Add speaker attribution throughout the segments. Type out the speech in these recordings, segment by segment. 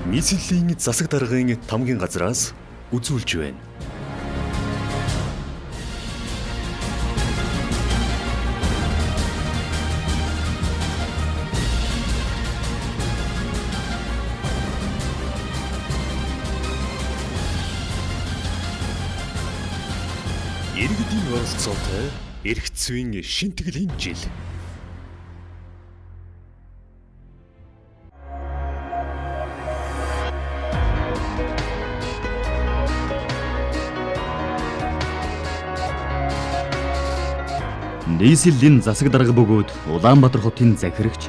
Speaker 1: Нийслэлийн засаг даргын тамгийн газраас үзүүлж байна. Иргэдийн оролцоотой эрх зүйн шинтгэлийн жил.
Speaker 2: Нийслэлийн засаг дарга бөгөөд Улаанбаатар хотын захирагч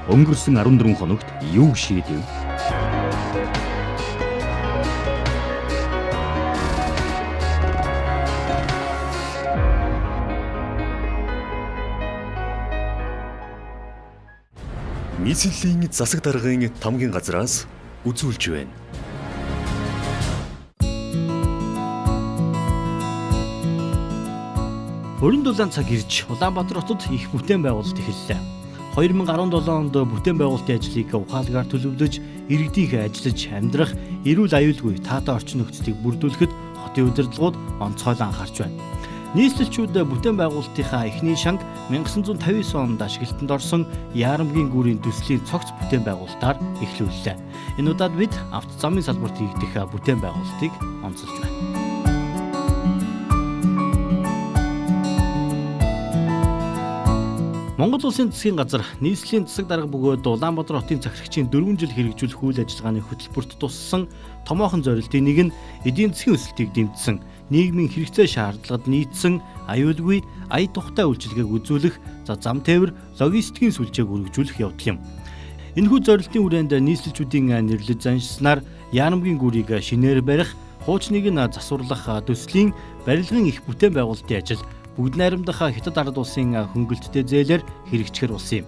Speaker 2: өнгөрсөн 14 хоногт юу шийдэв?
Speaker 1: Нийслэлийн засаг даргын тамгийн газраас үзүүлж байна.
Speaker 3: Өрн дулаан цаг ирж Улаанбаатар хотод их бүтээн байгуулалт эхэллээ. 2017 онд бүтээн байгуулалтын ажлыг ухаалгаар төлөвлөж, иргэдийнх ажиллаж амьдрах эрүүл аюулгүй таатай орчин нөхцөлийг бүрдүүлэхэд хотын удирдлагууд онцгойлон анхаарч байна. Нийслэлчүүд бүтээн байгуулалтынхаа эхний шанг 1959 онд ашиглалтанд орсон Яарамгийн гүрийн төслийн цогц бүтээн байгуулалтаар эхлүүллээ. Энэ удаад бид автозамын салбарт хийгдэх бүтээн байгуулалтыг онцолж байна. Монгол Улсын засгийн газар нийслэлийн засаг дарга бөгөөд Улаанбаатар хотын захирагчийн 4 жил хэрэгжүүлэх үйл ажиллагааны хөтөлбөрт туссан томоохон зорилтын нэг нь эдийн засгийн өсөлтийг дэмжсэн, нийгмийн хэрэгцээ шаардлагад нийцсэн аюулгүй, ая тухтай үйлчилгээг үзүүлэх, за зам тээвэр, логистикийн сүлжээг үргэлжлүүлэх явдал юм. Энэхүү зорилтын хүрээнд нийслэлчүүдийн нэрлэж заншсанаар Яарамгийн гүрийг шинээр барих, хуучныг нь засварлах төслийн барилгын их бүтээн байгуулалтын ажил бүгд найрамдах Хятад ард улсын хөнгөлөлттэй зээлээр хэрэгжихээр болсон юм.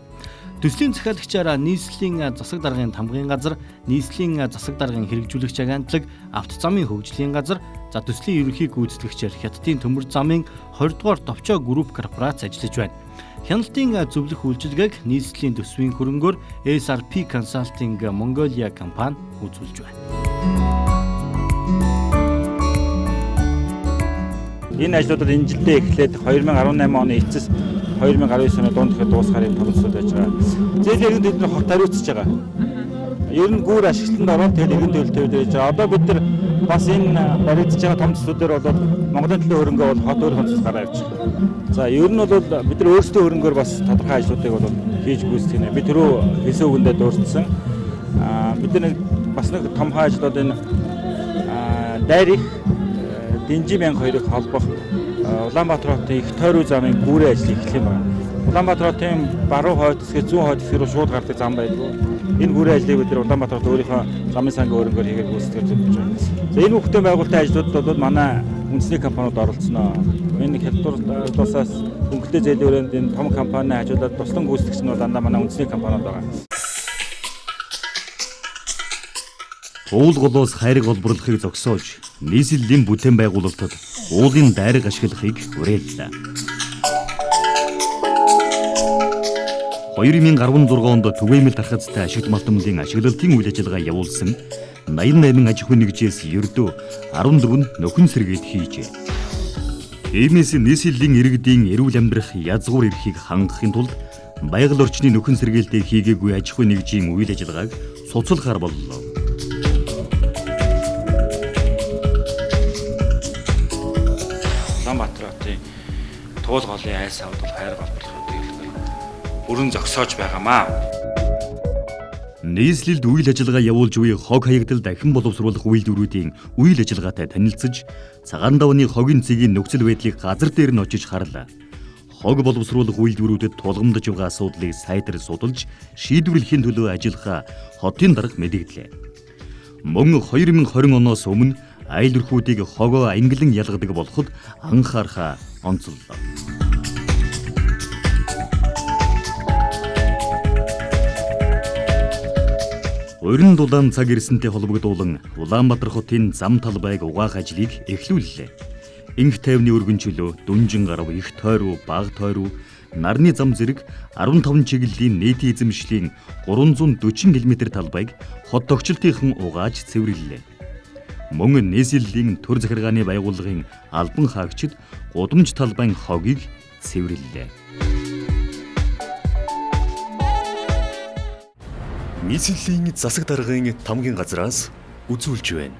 Speaker 3: Төслийн захиалагчаар нийслэлийн засаг даргын тамгын газар, нийслэлийн засаг даргын хэрэгжүүлэгч агентлаг, автозамын хөгжлийн газар, за төслийн ерөнхий гүйцэтгэгчээр Хятадын төмөр замын 20 дугаар товчоо групп корпорац ажиллаж байна. Хяналтын зөвлөх үйлчилгээг нийслэлийн төсвийн хөрөнгөөр SRP Consulting Mongolia компани үзүүлж байна.
Speaker 4: Энэ ажлуудад энэ жилдээ эхлээд 2018 оны эцэс 2019 оны дунд гэхэд дуусахаар юм тогтолцоод байж байгаа. Зээл иргэнд бид нар хот хариуцж байгаа. Ер нь гүүр ашиглалтанд ороод тэгэл иргэн төлөлтөд байж байгаа. Одоо бид нар бас энэ баригдаж байгаа том төслүүдээр бол Монголын төлөө хөрөнгөө бол хот өөр хонцос гараа явж байгаа. За ер нь бол бид нар өөрсдөө хөрөнгөөр бас тодорхой ажлуудыг бол хийж гүйцэтгэх нэ. Би түрүү хэлсэн үгэндээ дурдсан. Бид нар бас нэг томхон ажлууд энэ дайр их Динжи 1002-ыг холбох Улаанбаатар хотын их тойруу замын гүүрийн ажлыг эхлэх юм байна. Улаанбаатар хотын баруун хойд хэсгээс зүүн хойд хэсэг рүү шууд гардаг зам байдгүй. Энэ гүүрийн ажлыг бид нар Улаанбаатар хот өөрийнхөө замын сангийн хөрөнгөөр хийгээд гүйцэтгэж явж байгаа. За энэ бүхтэй байгуулалтын ажлуудад бол манай үндэсний компаниуд оролцсноо. Энэ Хятад улсаас хөнгөлөлттэй зээлийн өрөөнд энэ том компани хажуулаад туслан гүйцэтгэгч нь бол дандаа манай үндэсний компаниуд байгаа.
Speaker 2: Уул голоос хайрыг олборлохыг зогсоож, нийслэлийн бүтээн байгуулалтад уулын дайраг ашиглахыг уриаллаа. 2016 онд түгээмэл тархацтай ашигт малтамлын ашиглалтын үйл ажиллагаа явуулсан 88 аж ахуйн нэгжээс ердөө 14 нь нөхөн сэргийлт хийжээ. Иймээс нийслэлийн иргэдийн эрүүл амьдрах язгуур эрхийг хангахын тулд байгаль орчны нөхөн сэргийлтийг хийгээгүй аж ахуйн нэгжийн үйл ажиллагааг цуцлахаар боллоо.
Speaker 4: Улаанбаатар хотын туул голын айс авд бол хайр голборлохын төлөвлөгөө бүрэн зогсоож байгаамаа.
Speaker 2: Нийслэлд үйл ажиллагаа явуулж буй хог хаягдал дахин боловсруулах үйлдвэрүүдийн үйл ажиллагаатай танилцаж, цагаан давны хогийн цэгийн нөхцөл байдлыг газар дээр нь очиж харлаа. Хог боловсруулах үйлдвэрүүдэд тулгамдж байгаа асуудлыг сайтар судалж, шийдвэрлэхийн төлөө ажиллахаа хотын дарга мэдэгдлээ. Мөн 2020 оноос өмнө айл өрхүүдийг хогоо ангилан ялгадаг болоход анхаарахаа онцоллоо. Уран дулаан цаг ирсэнтэй холбогдуулан Улаанбаатар хотын зам талбайг угаах ажлыг эхлүүллээ. Инх тайвны өргөн чөлөө, дүнжин гарав, их тойруу, баг тойруу, Нарны зам зэрэг 15 чиглэлийн нийтийн эзэмшлийн 340 км талбайг хот тогтчлтынхан угааж цэвэрлэлээ. Мөн нийслэлийн төр захиргааны байгууллагын албан хаагчид гудамж талбайн хогийг цэвэрлэлээ.
Speaker 1: Нийслэлийн засаг даргын тамгийн газраас үзүүлж байна.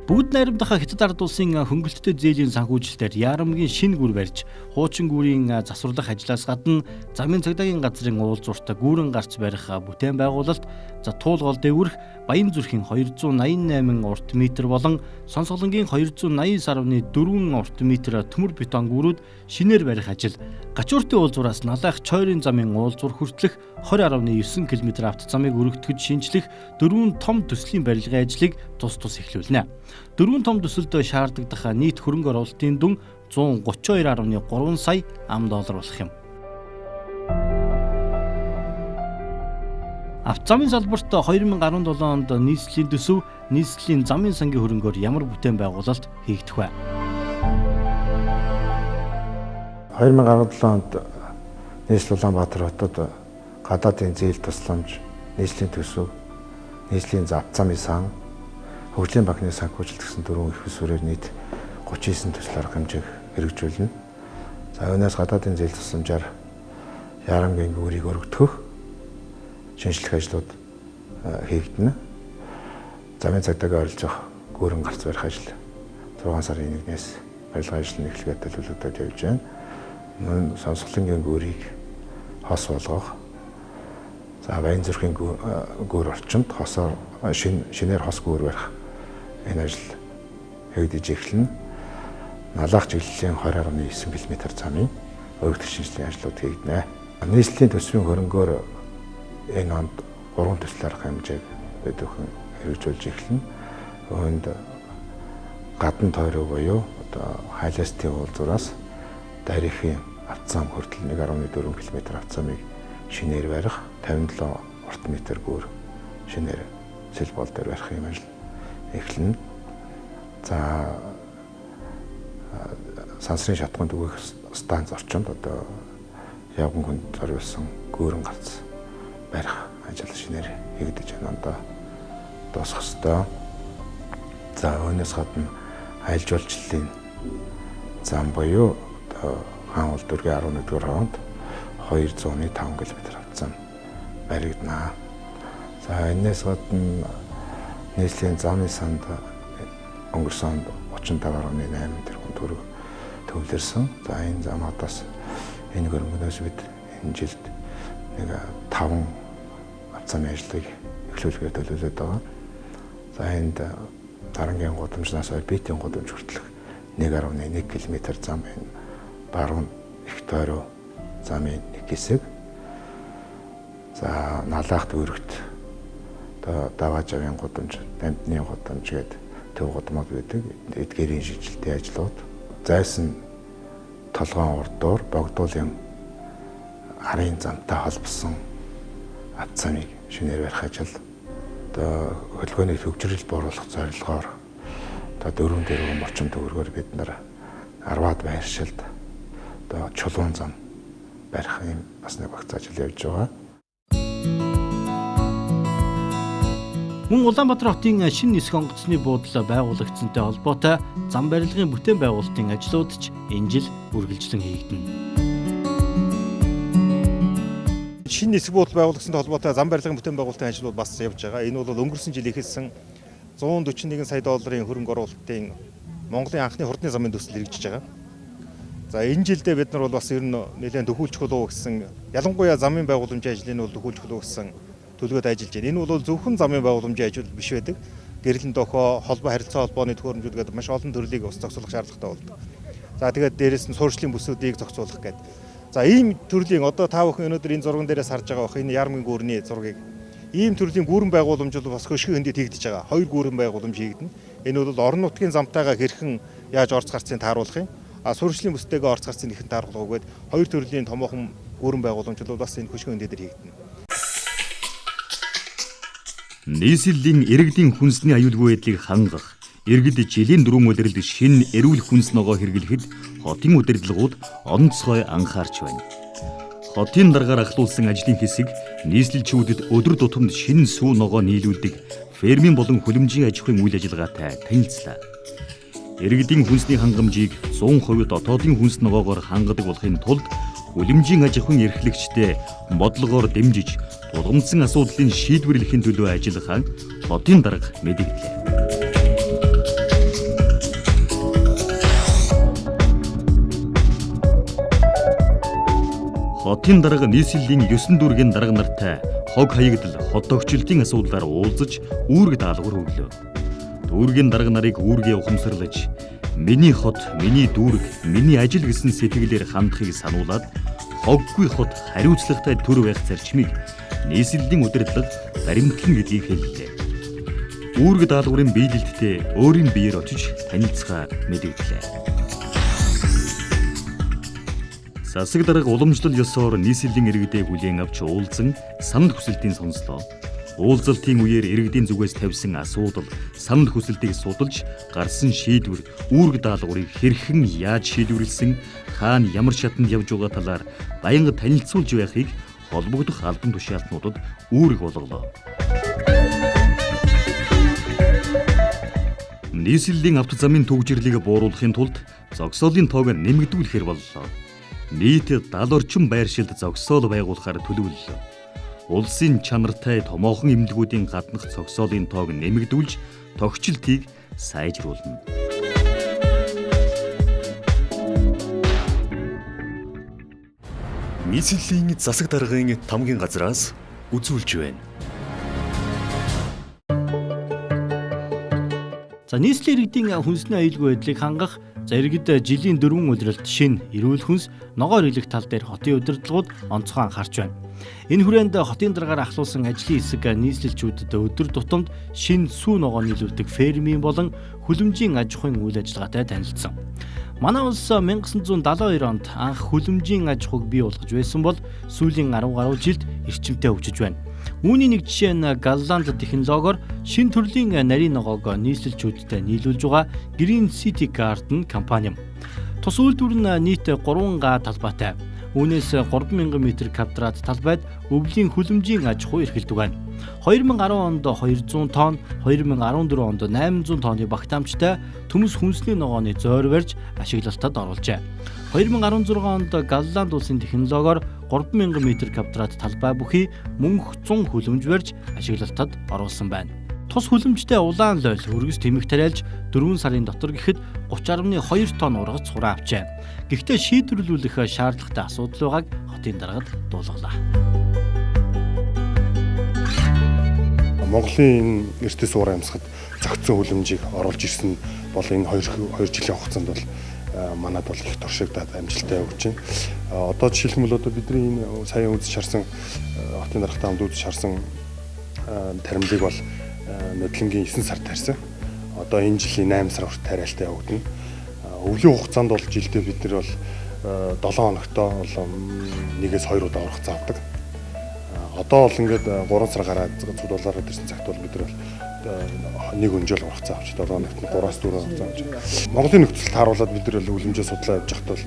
Speaker 3: Бүгд найрамдах Хятад ард улсын хөнгөлөлттэй зээлийн санхүүжилтээр Ярамгийн шинэ гүр барьж, хуучин гүрийн засварлах ажлаас гадна замын цагдаагийн газрын уулзуурт гүүрэн гарц барих бүтээн байгуулалт, за туул гол дээгүүрх Баян зүрхийн 288 урт метр болон Сонсголонгийн 289.4 урт метр төмөр бетон гүрүүд шинээр барих ажил, Гачууртын уулзуураас Налайх Чойрын замын уулзуур хүртэлх 20.9 км авто замыг өргөтгөж шинжлэх дөрвөн том төслийн барилгын ажлыг тус тус эхлүүлнэ. Дөрвөн том төсөлд шаардагдах нийт хөрөнгө оруулалтын дүн 132.3 сая ам доллар болох юм. Авто замын салбарт 2017 онд нийслэлийн төсөв, нийслэлийн замын сангийн хөрөнгөөр ямар бүтээн байгуулалт хийгдэх вэ?
Speaker 5: 2017 онд нийслэл Улаанбаатар хотод гадаадын зээл тусламж, нийслэлийн төсөв, нийслэлийн авто замын сан, хөгжлийн банкны санхүүжилт гэсэн дөрвөн их усүрээр нийт 39 төсөл арга хэмжээг хэрэгжүүлнэ. За үүнээс гадаадын зээл тусламжаар Ярамгийн гүрийг өргөтгөх шинжлэх ажлууд хийгдэнэ. Замын цагдаагаа оролцох гүрэн гарц барих ажил 6 сарын 1-ээс барилгын ажил нь эхлэхэд төлөвлөгдөд явж байна. Мөн Сонсголонгийн гүрийг хос болгох, за Баян зүрхийн гүр орчимд хосоор шинээр хос гүр барих энэ ажил хийгдэж эхэлнэ. Налаах чиглэлийн 20.9 км замын өргөтгөх шинжилгээний ажлууд хийгдэнэ. Нийслэлийн төсвийн хөрөнгөөр энэ онд 3 төсөл арга хэмжээг бид бүхэн хэрэгжүүлж эхэлнэ. Үүнд гадна тойрог буюу одоо хайластын уулзуураас Дарихийн авто зам хүртэл 1.4 км авто замыг шинээр барих, 57 урт метр гүр шинээр сэл бол дээр барих юм ажил эхэлнэ. За сансрын шатган түгээх станц орчимд одоо явган хүнд зориулсан гүүрэн гарц барих ажил шинээр хийгдэж байна. Ондоо дуусах ёстой. За үүнээс гадна аялал жуулчлалын зам буюу одоо хаан улдүргийн 11-р хонд 205 км авто зам баригдана. За энэс гадна нийслэлийн замын санд өнгөрсөн онд 35.8 тэрбум төгрөг төвлөрсөн. За энэ замуудаас энэ хөрөнгөнөөс бид энэ жилд нэг 5 авто замын ажлыг эхлүүлэхээр төлөвлөд байгаа. За энд Тарангийн гудамжнаас Орбитын гудамж хүртэлх 1.1 км зам, энэ баруун их тойроо замын нэг хэсэг. За Налаах дүүрэгт одоо Даваажавын гудамж, Дамдны гудамж гээд төв гудмууд байдаг. Эдгээрийн шинжилтийн ажлууд. Зайсан толгоон урдуур Богдуулын арын замтай холбосон авто замыг шинээр барих ажил. Одоо хөдөлгөөний хөгжрөл бууруулах зорилгоор одоо 4 орчим төгрөгөөр бид нар Арваад байршилд одоо чулуун зам барих юм бас нэг багц ажил явж байгаа.
Speaker 3: Мөн Улаанбаатар хотын шинэ нисэх онгоцны буудлаа байгуулагдсантай холбоотой зам барилгын бүтээн байгуулалтын ажлууд ч энэ жил үргэлжлэн хийгдэнэ.
Speaker 6: Шинэ нисэх буудал байгуулагдсантай холбоотой зам барилгын бүтээн байгуулалтын ажлууд бас явж байгаа. Энэ бол өнгөрсөн жил эхэлсэн 141 сая долларын хөрөнгө оруулалтын Монголын анхны хурдны замын төсөл хэрэгжиж байгаа. За энэ жилдээ бид нар бол бас ер нь нэлээд төхүүлчих болов гэсэн, ялангуяа замын байгууламжийн ажлыг нь бол төхүүлчих болов гэсэн төлөвлөгөөд ажиллаж байна. Энэ бол зөвхөн замын байгууламжийн ажил биш байдаг. Гэрлэн дохоо, холбоо харилцаа холбооны төхөөрөмжүүд гэдэг маш олон төрлийг ус зохицуулах шаардлагатай болдог. За тэгээд дээрэс нь суурьшлын бүсүүдийг зохицуулах гэдэг. За ийм төрлийн одоо та бүхэн өнөөдөр энэ зурган дээрээс харж байгаа бах, энэ Ярамгийн гүүрний зургийг. Ийм төрлийн гүүрэн байгууламж бол бас хөшгөн хөндөд хийгдэж байгаа. Хоёр гүүрэн байгууламж хийгдэнэ. Энэ бол орон нутгийн замтайгаа хэрхэн яаж орц гарцыг тааруулах юм. А суурьшлын бүстэйгээ орц гарцыг хэрхэн тааруулах вэ гээд хоёр төрлийн томоохон гүүрэн байгууламж бол бас энэ хөшгөн хөндөд хийгдэнэ.
Speaker 2: Нийслэлийн иргэдийн хүнсний аюулгүй байдлыг хангах, Иргэд жилийн дөрвөн улиралд шинэ эрүүл хүнс ногоо хэрэглэхэд хотын удирдлагууд онцгой анхаарч байна. Хотын даргаар ахлуулсан ажлын хэсэг нийслэлчүүдэд өдөр тутамд шинэ сүү ногоо нийлүүлдэг фермийн болон хүлэмжийн аж ахуйн үйл ажиллагаатай танилцлаа. Иргэдийн хүнсний хангамжийг 100% дотоодын хүнс ногоогоор хангадаг болохын тулд хүлэмжийн аж ахуйн эрхлэгчдээ бодлогоор дэмжиж тулгамдсан асуудлын шийдвэрлэхийн төлөө ажиллахаа хотын дарга мэдэгдлээ. Хотын дарга нийслэлийн 9 дүүргийн дарга нартай хог хаягдал, хот тогтчлолтын асуудлаар уулзаж үүрэг даалгавар өглөө. Дүүргийн дарга нарыг үүргээ ухамсарлаж, миний хот, миний дүүрэг, миний ажил гэсэн сэтгэлээр хандахыг сануулад хоггүй хот хариуцлагатай төр байх зарчмыг нийслэлийн удирдлага баримтлана гэдгийг хэллээ. Үүрэг даалгаврын биелэлттэй өөрийн биеэр очиж танилцгаа мэдэгдлээ. Засаг дарга уламжлал ёсоор нийслэлийн иргэдээ хүлээн авч уулзан санал хүсэлтийн сонслоо. Уулзалтын үеэр иргэдийн зүгээс тавьсан асуудал, санал хүсэлтийг судалж гарсан шийдвэр, үүрэг даалгаврыг хэрхэн яаж шийдвэрлэсэн, хаана ямар шатанд явж байгаа талаар баянга танилцуулж байхыг холбогдох албан тушаалтнуудад үүрэг болголоо. Нийслэлийн авто замын түгжрэрлийг бууруулахын тулд зогсоолын тоог нэмэгдүүлэхээр боллоо. Нийт 70 орчим байршилд зогсоол байгуулахаар төлөвлөлөө. Улсын чанартай томоохон эмнэлгүүдийн гаднах зогсоолын тоог нэмэгдүүлж тогтчлтыг сайжруулна.
Speaker 1: Нийслэлийн засаг даргын тамгийн газраас үзүүлж байна.
Speaker 3: За нийслэлийн иргэдийн хүнсний аюулгүй байдлыг хангах, за иргэд жилийн дөрвөн улиралд шинэ эрүүл хүнс ногоо хэрэглэх тал дээр хотын удирдлагууд онцгой анхаарч байна. Энэ хүрээнд хотын даргаар ахлуулсан ажлын хэсэг нийслэлчүүдэд өдөр тутамд шинэ сүү ногоо нийлүүлдэг фермийн болон хүлэмжийн аж ахуйн үйл ажиллагаатай танилцсан. Манай улс 1972 онд анх хүлэмжийн аж ахуйг бий болгож байсан бол сүүлийн 10 гаруй жилд эрчимтэй хөгжиж байна. Үүний нэг жишээ нь Голланд технологиор шинэ төрлийн нарийн ногоог нийслэлчүүдтэй нийлүүлж байгаа Green City Garden компани юм. Тус үйлдвэр нь нийт 3 га талбайтай. Үүнээс 3000 м квадрат талбайд өвлийн хүлэмжийн аж ахуй эрхэлдэг байна. 2010 онд 200 тонн, 2014 онд 800 тонны багтаамжтай төмөс хүнсний ногооны зойр барьж ашиглалтад оруулжээ. 2016 онд Голланд улсын технологиор 3000 м квадрат талбай бүхий мөнх 100 хүлэмж барьж ашиглалтад оруулсан байна. Тус хүлэмжтэй улаан лойл өргөс тэмэх тариалж 4 сарын дотор гэхэд 30.2 тонн ургац хураа авчээ. Гэхдээ шийдвэрлүүлэх шаардлагатай асуудал байгааг хотын даргад дуулгалаа.
Speaker 7: Монголын энэ эртээс уур амьсгад зохицсон хүлэмжийг оруулж ирсэн бол энэ 2 жилийн хугацаанд бол манад бол их туршигдаад амжилттай явж байна. Одоо жишээлбэл одоо бидний энэ саяхан үзэж харсан хотын даргатай хамт үзэж харсан таримлыг бол нодлонгийн 9 сар тарьсан. Одоо энэ жилийн 8 сар хүртэл тариалтай явагдана. Өвлийн хугацаанд бол жилдээ бид нар бол 7 хоногтоо бол 1-ээс 2 удаа ургац авдаг. Одоо бол ингээд 3 сар гараад цуглуулаад ирсэн цагт бол бид нар бол нэг өнжөөл ургац авч 7 хоногт нь 3-4 ургац авч. Монголын нөхцөл тааруулаад бид нар бол үлэмжээ судлаа явж байхад бол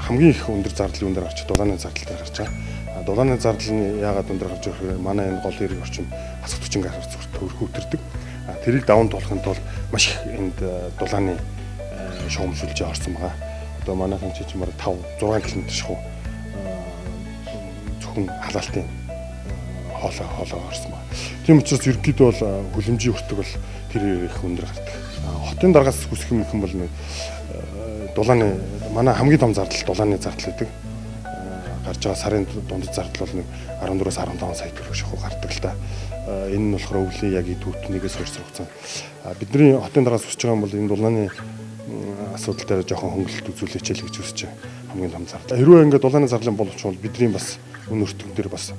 Speaker 7: хамгийн их өндөр зардал юун дээр гарч дулааны зардал дээр гарч байгаа. Дулааны зардал нь яагаад өндөр гарч байгаа вэ? Манай энэ гол эрэг орчин хасах 40 гаруй зүрх төрхөтөрдөг. Тэрийг даван туулахын тулд маш их энд дулааны шугамшүүлж орсон байгаа. Одоо манайхан чи чимээр 5 6 км шахуу зөвхөн халаалтын хоолой орсон байна. Тийм учраас ерөнхийдөө бол хүлэмжийн өртөг бол тэр их өндөр гардаг. Хотын даргаас хүсэх юм их юм бол дулааны манай хамгийн том зардал дулааны зардал гэдэг. Гарч байгаа сарын дундад зардал бол нэг 14-өөс 15 сая төгрөг шахуу гардаг л та. Энэ нь болохоор өвлийн яг эд хүүтнээс 2 сар хугацаа. Бидний хотын даргаас хүсэж байгаа юм бол энэ дулааны асуудал дээр жоохон хөнгөлөлт үзүүлээч л гэж хүсэж байгаа. Хамгийн том зардал. Хэрвээ ингээд дулааны зарлын боловч бол бидний бас үн өртгөн дээр бас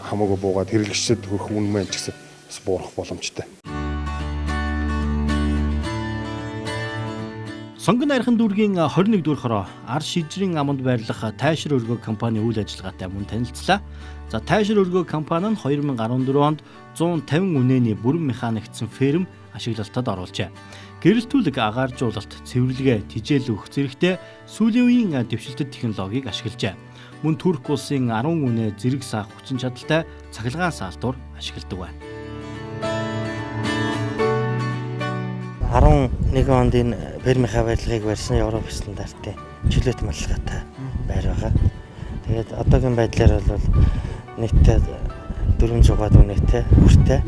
Speaker 7: хамаагүй буугаад хэрэглэгчдэд хөрөх үн маань ч гэсэн бас буурах боломжтой.
Speaker 3: Сонгон архин дүүргийн 21 дүүр хороо ар шижрийн аманд байрлах Тайшир өргөө компани үйл ажиллагаатай мөн танилцлаа. За Тайшир өргөө компани нь 2014 онд 150 үнэний бүрэн механикдсан ферм ашиглалтад оруулжээ. Гэрэлтүүлэг агааржуулалт, цэвэрлэгээ, тижээл өгөх зэрэгтэй сүүлийн үеийн дэвшилтэт технологиг ашиглажээ. Мөн Турк улсын 10 үнэ зэрэг саах хүчин чадалтай цахилгаан саалтуур ашигладаг байна.
Speaker 8: 11 онд энэ фермийнхаа барилгыг барьсан Европ стандартын чөлөөт малгайтай байр байгаа. Тэгээд одоогийн байдлаар бол нийтдээ 400 үнэтэй хүртэй.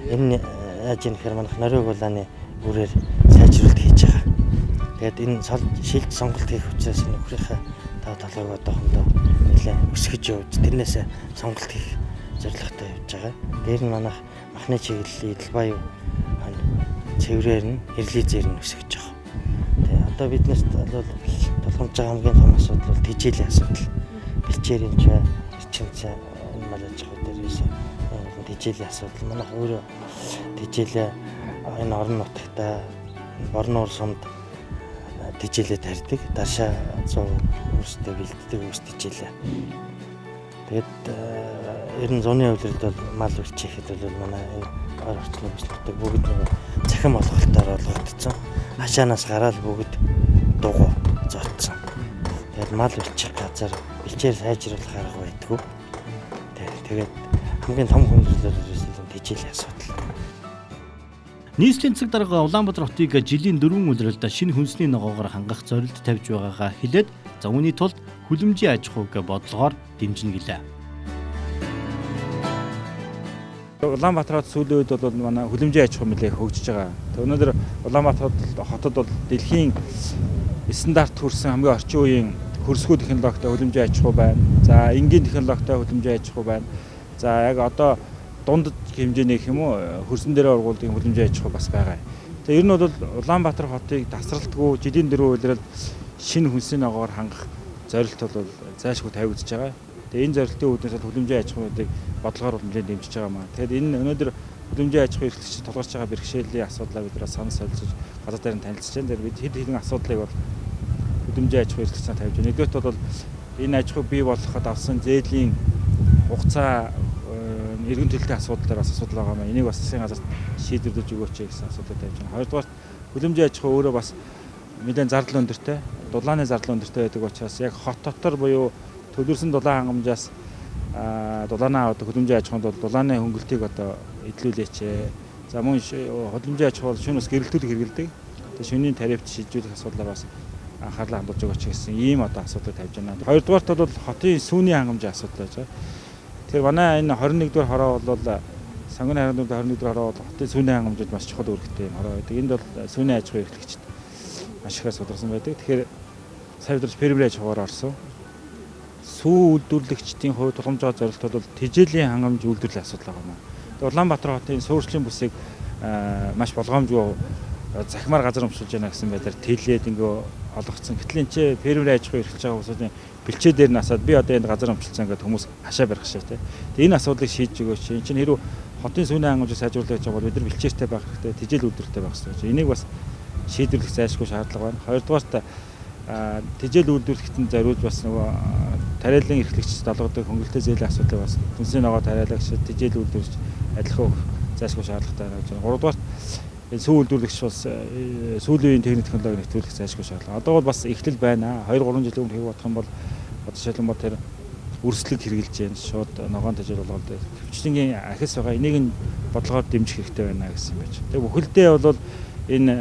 Speaker 8: Энэ яаж юм гэхээр манайх Норвег улааны бүрээр сайжруулалт хийж байгаа. Тэгээд энэ шилж сонголт хийх учраас энэ нөхрийнхээ тав толгойг одоохондоо нэлээд өсгөж явж тэрнээсээ сонголт хийх зорилготой явж байгаа. Дээр нь манайх махны чиглэл Эдэлбай цэврээр нь эрлизээр нь өсгөж байгаа. Тэгээ одоо биднэрт бол тулгамж байгаа хамгийн том асуудал бол тэжээлийн асуудал. Бэлчээрийн ч бай, эрчимцээ энэ мал аж ахуй дээр ерөөсөө тэжээлийн асуудал. Манайх өөрөө тэжээлээ энэ орон нутагта Борнуур сумд тэжээлээ тарьдаг. Даршаа 100 өөрсдөө бэлддэг ус тэжээлээ. Тэгээд ер нь зуны хувьд бол мал үрчихэд бол манай энэ ойр орчны бүс нутаг бүгд нэг цахим олголтоор олгогдсон. Хашаанаас гараал бүгд дугуй зодсон. Тэгээд мал үрчих газар бэлчээр сайжруулах арга байдгүй. Тэгээд хамгийн том хүндрэл бол ерөөсөө тэжээлийн асуудал.
Speaker 3: Нийслэлийн засаг дарга Улаанбаатар хотыг жилийн 4 улиралд шинэ хүнсний ногоогоор хангах зорилт тавьж байгаагаа хэлээд за үүний тулд хүлэмжийн аж ахуйг бодлогоор дэмжинэ гэлээ.
Speaker 4: Улаанбаатар хот сүүлийн үед бол манай хүлэмжийн аж ахуй нэлээд хөгжиж байгаа. Өнөөдөр Улаанбаатар хотод бол дэлхийн стандарт хүрсэн хамгийн орчин үеийн хөрсгөө технологитой хүлэмжийн аж ахуй байна. За энгийн технологитой хүлэмжийн аж ахуй байна. За яг одоо дундад хэмжээний гэх юм уу хөрсөн дээрээ ургуулдаг хүлэмжийн аж ахуй бас байгаа. Тэгээ ер нь бол Улаанбаатар хотыг тасралтгүй жилийн 4 улиралд шинэ хүнсний ногоогоор хангах зорилт бол зайлшгүй тавигдж байгаа. Тэгээ энэ зорилтын үүднээс бол хүлэмжийн аж ахуйнуудыг бодлогоор хүлэмжээр дэмжиж байгаа маа. Тэгэхээр энэ өнөөдөр хүлэмжийн аж ахуй эрхлэгчид тулгарч байгаа бэрхшээлийн асуудлаа бид нар санал солилцож газар дээр нь танилцж байна. Тэгэхээр бид хэд хэдэн асуудлыг бол хүлэмжийн аж ахуй эрхлэгчдээ тавьж байна. Нэгдүгээрт бол энэ аж ахуй бий болгоход авсан зээлийн хугацаа эргэн төлөлтийн асуудал дээр бас асуудал байгаа маа. Энийг бас засгийн газарт шийдвэрлэж өгөөч гэсэн асуудал тавьж байна. Хоёрдугаар хүлэмжийн аж ахуй өөрөө бас нэлээд зардал өндөртэй, дулааны зардал өндөртэй байдаг учраас яг хот дотор буюу төлөрсөн дулаан хангамжаас дулаанаа авдаг хүлэмжийн аж ахуйнд бол дулааны хөнгөлтийг одоо эдлүүлээч. За мөн хүлэмжийн аж ахуй бол шөнө бас гэрэлтүүлэг хэрэгэлдэг. Тэгээ шөнийн тарифт шийдвэрлэх асуудлаар бас анхаарлаа хандуулж өгөөч гэсэн ийм одоо асуудал тавьж байна. Хоёрдугаарт бол хотын сүүний хангамжийн асуудал байж байгаа. Тэгэхээр манай энэ 21 дугаар хороо бол сонгоны харин 21 дугаар хороо бол хотын сүүний хангамжид маш чухал үүрэгтэй юм хороо байдаг. Энд бол сүүний аж ахуй эрхлэгчид маш ихээр сударсан байдаг. Тэгэхээр сая өдрөс фермер аж ахуйгаар орсон. Сүү үйлдвэрлэгчдийн хувьд тулгамж байгаа зорилт бол тэжээлийн хангамж үйлдвэрлэлийн асуудал байгаа юм. Тэгээ Улаанбаатар хотын суурьшлийн бүсийг маш болгоомжгүй захимаар газар өмчлөж байна гэсэн байдлаар тэлээд ингээ олгоцсон. Гэтэл энэ ч фермер аж ахуй эрхлэж байгаа хүмүүсийн бэлчээ дээр насаад би одоо энд газар өмчлөсөн гэдэг хүмүүс хашаа барих шээ тэ. Тэгээ энэ асуудлыг шийдэж өгөөч. Энэ чинь хэрв хотын сүүний хангамжийг сайжруулах гэж байгаа бол бид нар бэлчээртэй байх хэрэгтэй, тэжээл үйлдвэртэй байх хэрэгтэй. Энийг бас шийдвэрлэх зайлшгүй шаардлага байна. Хоёрдугаарт тэжээл үйлдвэрлэхэд нь зориулж бас нөгөө тариалан эрхлэгчид олгодог хөнгөлөлттэй зээлийн асуудлыг бас хүнсний ногоо тариалагч тэжээл үйлдвэрлэж адилхан өгөх зайлшгүй шаардлагатай байна гэж байна. Гуравдугаарт энэ сүү үйлдвэрлэгч бас сүүлийн үеийн техник технологи нэвтрүүлэх зайлшгүй шаардлага. Одоо бол бас эхлэл байна. 2-3 жилийн өмнө хэрэг бодох юм бол одоо жишээлбэл тэр өрсөлдөг хэрэгжилж байна. Шууд ногоон тэжээл болгоод төвчдийн ахис байгаа. Энийг нь бодлогоор дэмжих хэрэгтэй байна гэсэн юм байж. Тэгээ бүхэлдээ бол энэ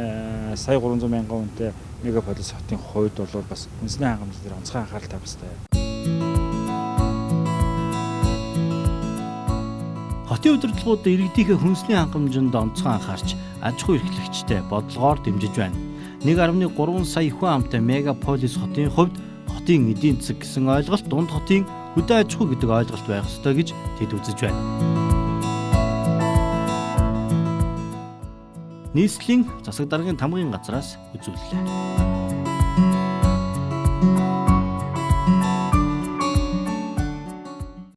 Speaker 4: сая 300 мянган хүнтэй мегаполис хотын хувьд бол бас хүнсний хангамж дээр онцгой анхаарал тавих хэрэгтэй.
Speaker 3: Хотын удирдлагууд иргэдийнхээ хүнсний хангамжинд онцгой анхаарч аж ахуй эрхлэгчтэй бодлогоор дэмжиж байна. 1.3 сая хүн амтай мегаполис хотын хувьд хотын эдийн засаг гэсэн ойлголт дунд хотын хөдөө аж ахуй гэдэг ойлголт байх ёстой гэж тэд үзэж байна. Нийслэлийн засаг даргын тамгын газраас үзүүллээ.